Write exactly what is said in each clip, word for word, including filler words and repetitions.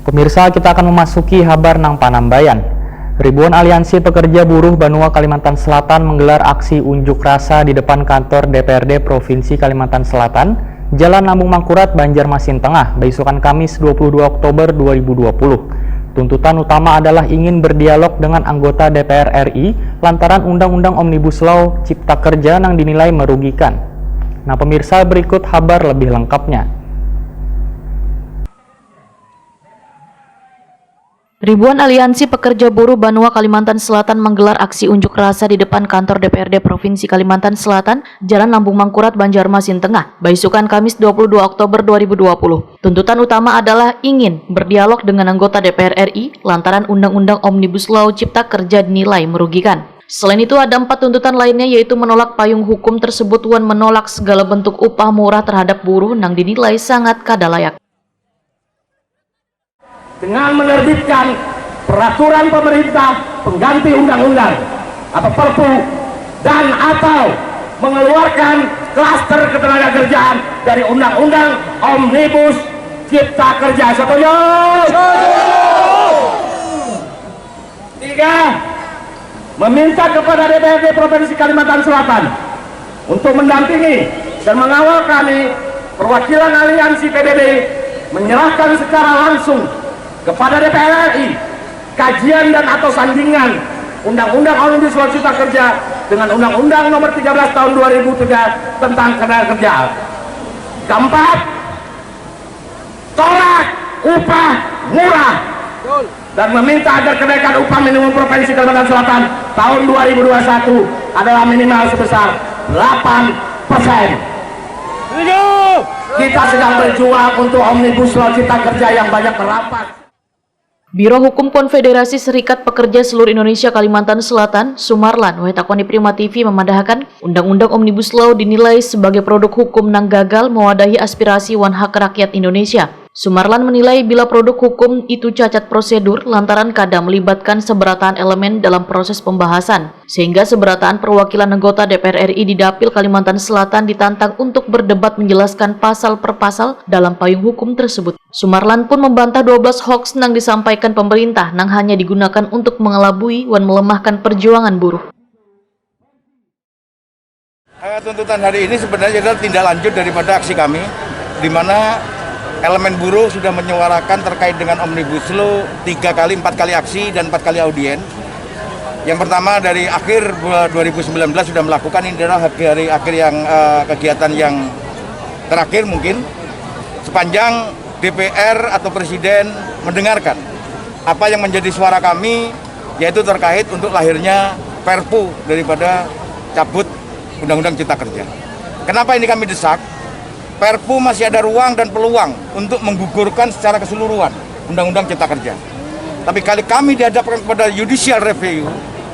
Pemirsa, kita akan memasuki habar nang panambayan. Ribuan aliansi pekerja buruh Banua Kalimantan Selatan menggelar aksi unjuk rasa di depan kantor D P R D Provinsi Kalimantan Selatan, Jalan Lambung Mangkurat, Banjarmasin Tengah, baisukan Kamis dua puluh dua Oktober dua ribu dua puluh. Tuntutan utama adalah ingin berdialog dengan anggota D P R R I lantaran Undang-Undang Omnibus Law Cipta Kerja nang dinilai merugikan. Nah, pemirsa, berikut habar lebih lengkapnya. Ribuan aliansi pekerja buruh Banua Kalimantan Selatan menggelar aksi unjuk rasa di depan kantor D P R D Provinsi Kalimantan Selatan, Jalan Lambung Mangkurat, Banjarmasin Tengah, baisukan Kamis dua puluh dua Oktober dua ribu dua puluh. Tuntutan utama adalah ingin berdialog dengan anggota D P R R I lantaran Undang-Undang Omnibus Law Cipta Kerja dinilai merugikan. Selain itu, ada empat tuntutan lainnya, yaitu menolak payung hukum tersebut wan menolak segala bentuk upah murah terhadap buruh nang dinilai sangat kada layak. Dengan menerbitkan peraturan pemerintah pengganti undang-undang atau Perpu dan atau mengeluarkan klaster ketenaga kerjaan dari undang-undang Omnibus Cipta Kerja. Setuju? Tiga, meminta kepada D P R D Provinsi Kalimantan Selatan untuk mendampingi dan mengawal kami, perwakilan aliansi P B B, menyerahkan secara langsung kepada D P R R I kajian dan atau sandingan Undang-Undang Omnibus Law Cipta Kerja dengan Undang-Undang Nomor tiga belas Tahun dua ribu tiga tentang Ketenaga Kerjaan. Keempat, tolak upah murah dan meminta agar kenaikan upah minimum Provinsi Kalimantan Selatan tahun dua ribu dua puluh satu adalah minimal sebesar delapan persen. Kita sedang berjuang untuk Omnibus Law Cipta Kerja yang banyak merampas. Biro Hukum Konfederasi Serikat Pekerja Seluruh Indonesia Kalimantan Selatan, Sumarlan, wayah takoni Prima T V mamadahakan, Undang-Undang Omnibus Law dinilai sebagai produk hukum nang gagal mewadahi aspirasi wan hak rakyat Indonesia. Sumarlan menilai bila produk hukum itu cacat prosedur lantaran kada melibatkan seberataan elemen dalam proses pembahasan, sehingga seberataan perwakilan anggota D P R R I di Dapil Kalimantan Selatan ditantang untuk berdebat menjelaskan pasal per pasal dalam payung hukum tersebut. Sumarlan pun membantah dua belas hoax nang disampaikan pemerintah nang hanya digunakan untuk mengelabui wan melemahkan perjuangan buruh. Eh, tuntutan hari ini sebenarnya adalah tindak lanjut daripada aksi kami, di mana elemen buruh sudah menyuarakan terkait dengan Omnibus Law tiga kali, empat kali aksi dan empat kali audien. Yang pertama dari akhir dua- dua ribu sembilan belas sudah melakukan, ini adalah hari akhir yang eh, kegiatan yang terakhir mungkin sepanjang D P R atau Presiden mendengarkan apa yang menjadi suara kami, yaitu terkait untuk lahirnya Perpu daripada cabut Undang-Undang Cipta Kerja. Kenapa ini kami desak? Perpu masih ada ruang dan peluang untuk menggugurkan secara keseluruhan Undang-Undang Cipta Kerja. Tapi kali kami dihadapkan kepada judicial review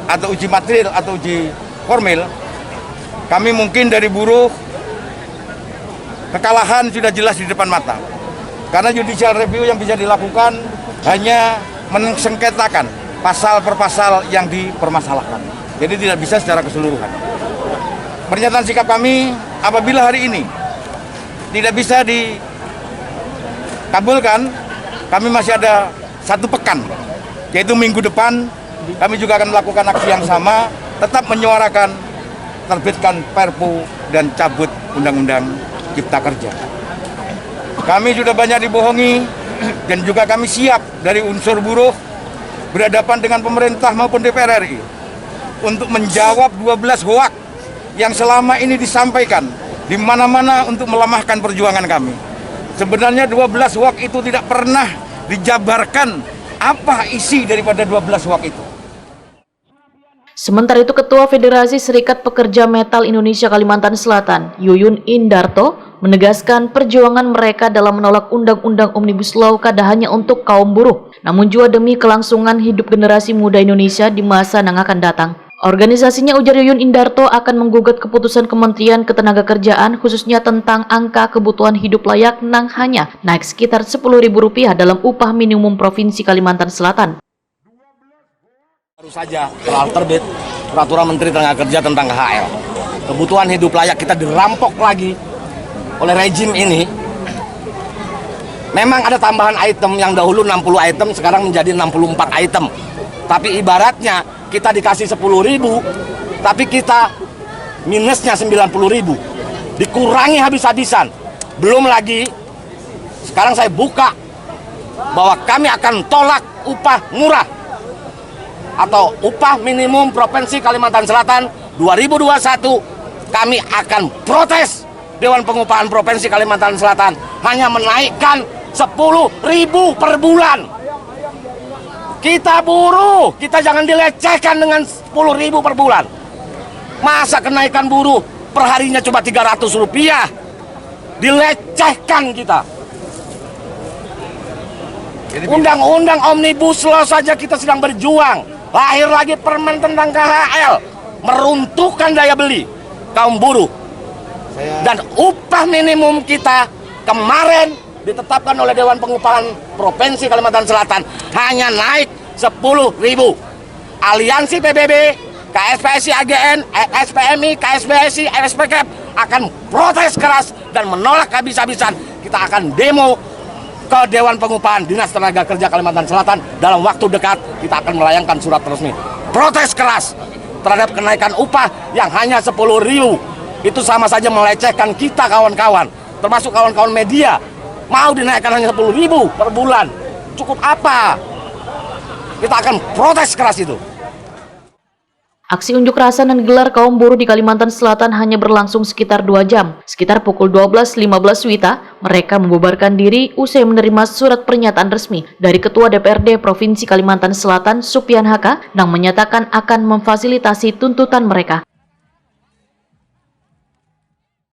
atau uji material atau uji formil, kami mungkin dari buruh kekalahan sudah jelas di depan mata. Karena judicial review yang bisa dilakukan hanya mengsengketakan pasal per pasal yang dipermasalahkan. Jadi tidak bisa secara keseluruhan. Pernyataan sikap kami, apabila hari ini tidak bisa dikabulkan, kami masih ada satu pekan, yaitu minggu depan kami juga akan melakukan aksi yang sama, tetap menyuarakan terbitkan Perpu dan cabut Undang-Undang Cipta Kerja. Kami sudah banyak dibohongi dan juga kami siap dari unsur buruh berhadapan dengan pemerintah maupun D P R R I untuk menjawab dua belas hoak yang selama ini disampaikan di mana-mana untuk melemahkan perjuangan kami. Sebenarnya dua belas hoak itu tidak pernah dijabarkan apa isi daripada dua belas hoak itu. Sementara itu, Ketua Federasi Serikat Pekerja Metal Indonesia Kalimantan Selatan, Yuyun Indarto, menegaskan perjuangan mereka dalam menolak Undang-Undang Omnibus Law kada hanya untuk kaum buruh, namun juga demi kelangsungan hidup generasi muda Indonesia di masa nang akan datang. Organisasinya, ujar Yuyun Indarto, akan menggugat keputusan Kementerian Ketenagakerjaan khususnya tentang angka kebutuhan hidup layak nang hanya naik sekitar sepuluh ribu rupiah dalam upah minimum Provinsi Kalimantan Selatan. Baru saja telah terbit peraturan Menteri Tenaga Kerja tentang K H L. Kebutuhan hidup layak kita dirampok lagi oleh rejim ini. Memang ada tambahan item, yang dahulu enam puluh item, sekarang menjadi enam puluh empat item. Tapi ibaratnya kita dikasih sepuluh ribu, tapi kita minusnya sembilan puluh ribu. Dikurangi habis-habisan. Belum lagi, sekarang saya buka bahwa kami akan tolak upah murah atau upah minimum Provinsi Kalimantan Selatan dua ribu dua puluh satu. Kami akan protes Dewan Pengupahan Provinsi Kalimantan Selatan hanya menaikkan sepuluh ribu per bulan. Kita buruh, kita jangan dilecehkan dengan sepuluh ribu per bulan. Masa kenaikan buruh perharinya cuma tiga ratus rupiah? Dilecehkan kita. Undang-undang Omnibus Law saja kita sedang berjuang. Lahir lagi permen tentang K H L, meruntuhkan daya beli kaum buruh. Dan upah minimum kita kemarin ditetapkan oleh Dewan Pengupahan Provinsi Kalimantan Selatan hanya naik sepuluh ribu. Aliansi P B B, K S P S I A G N, S P M I, K S B S I, S P K P akan protes keras dan menolak habis-habisan. Kita akan demo ke Dewan Pengupahan Dinas Tenaga Kerja Kalimantan Selatan. Dalam waktu dekat kita akan melayangkan surat resmi protes keras terhadap kenaikan upah yang hanya sepuluh ribu. Itu sama saja melecehkan kita, kawan-kawan, termasuk kawan-kawan media. Mau dinaikkan hanya sepuluh ribu per bulan, cukup apa? Kita akan protes keras itu. Aksi unjuk rasa yang digelar kaum buruh di Kalimantan Selatan hanya berlangsung sekitar dua jam. Sekitar pukul dua belas lima belas WITA, mereka membubarkan diri usai menerima surat pernyataan resmi dari Ketua D P R D Provinsi Kalimantan Selatan, Supian Haka, yang menyatakan akan memfasilitasi tuntutan mereka.